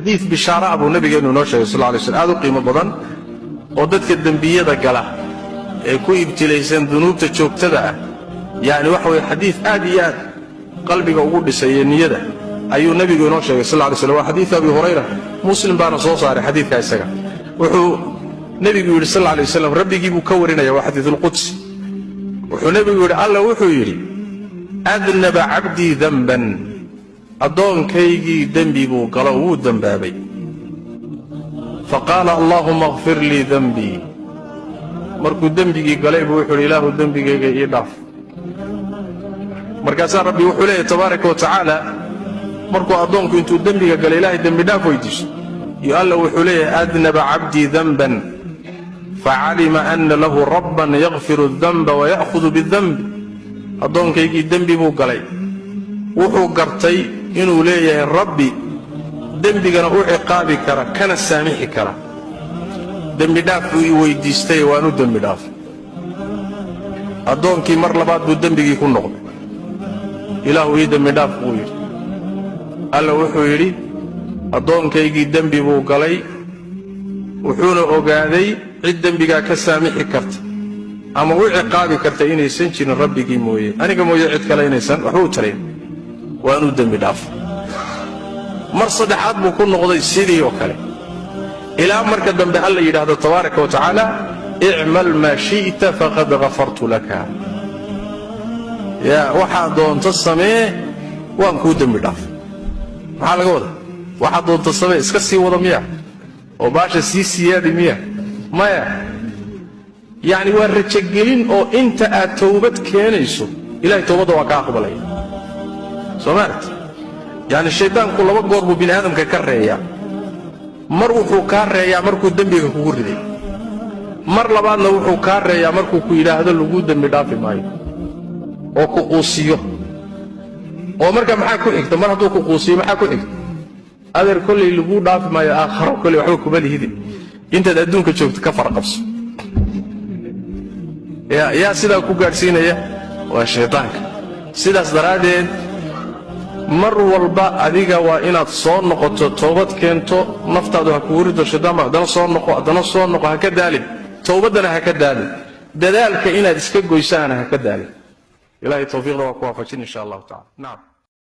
Xadiid bishaara ah buu nabigeenu inoo sheegay sal lay slm, aad u qiimo badan, oo dadka dembiyada gala ee ku ibtilaysan dunuubta joogtada ah, yacni waxa weye, xadiid aad iyo aad qalbiga ugu dhisaya niyada ayuu nebigu inoo sheegay sal lay slam. Waa xadiid Abi Hurayra, Muslim baana soo saaray xadiidka isaga. Wuxuu nebigu yidhi sal lay waslam, rabbigii buu ka warinaya, waa xadiisulqudsi. Wuxuu nebigu yidhi, Alla wuxuu yidhi: "أذنب عبدي ذنبا", addoonkaygii dembi buu galo, wuu dembaabay. "فقال اللهم اغفر لي ذنبي". Markuu dembigii galay buu wuxuu yidhi: "Ilaahu, dembigayga ii dhaaf." Markaasaa Rabbi wuxuu leeyahy tabaaraka wa tacaala, markuu addoonku intuu dembiga galay Ilaahay dembi dhaaf weydiiso iyo, Alla wuxuu leeyahay: "أذنب عبدي ذنبا فعلم أن له ربا يغفر الذنب ويأخذ بالذنب". Addoonkaygii dembi buu galay, wuxuu gartay inuu leeyahay Rabbi dembigana u ciqaabi kara kana saamixi kara. Dembi dhaaf buu i weydiistay, waan u dembi dhaafay. Addoonkii mar labaad buu dembigii ku noqday. "Ilaahu, ii dembi dhaaf," buu yidhi. Alla wuxuu yidhi: "Addoonkaygii dembi buu galay, wuxuuna ogaaday cid dembigaa ka saamixi karta ama u ciqaabi karta inaysan jirin Rabbigii mooye, aniga mooye cid kale inaysan waxba u tarayn. Waanuu dembi dhaafay." Mar saddexaad buu ku noqday, sidii oo kale, ilaa marka dambe Alla yidhaahdo tabaaraka wa tacaala: "اعمل ما شئت فقد غفرت لك". Yaa waxaad doonto samee, waan kuu dembi dhaafay. Maxaa laga wadaa waxaad doonto samee? Iska sii wada miya oo baasha sii siyaadi miya? Maya, yacni waa rajagelin oo inta aad towbad keenayso Ilahay towbadda waa ka aqbalaya. Soo maaragti? Yacni shayddaanku laba goor buu bini aadamka ka reeyaa. Mar wuxuu kaa reeyaa markuu dembiga kugu riday, mar labaadna wuxuu kaa reeyaa markuu ku yidhaahdo laguu dembi dhaafi maayo oo ku quusiyo. Oo marka maxaa ku xigta? Mar hadduu ku quusiyo, maxaa ku xigta? Adeer, kolley laguu dhaafi maayo, aakharo kolley waxba kuma lihide, intaad adduunka joogto ka faraqabso. Yaa sidaa ku gaadhsiinaya? Waa shaydaanka. Sidaas daraaddeed mar walba adiga waa inaad soo noqoto, toobad keento. Naftaadu ha kugu rido shaydaan ba, haddana soo noqo, haddana soo noqo. Ha ka daalin towbaddana, ha ka daalin dadaalka, inaad iska goysaana ha ka daalin. Ilahay tawfiiqda waa ku waafajin, insha allahu tacala. Nacam.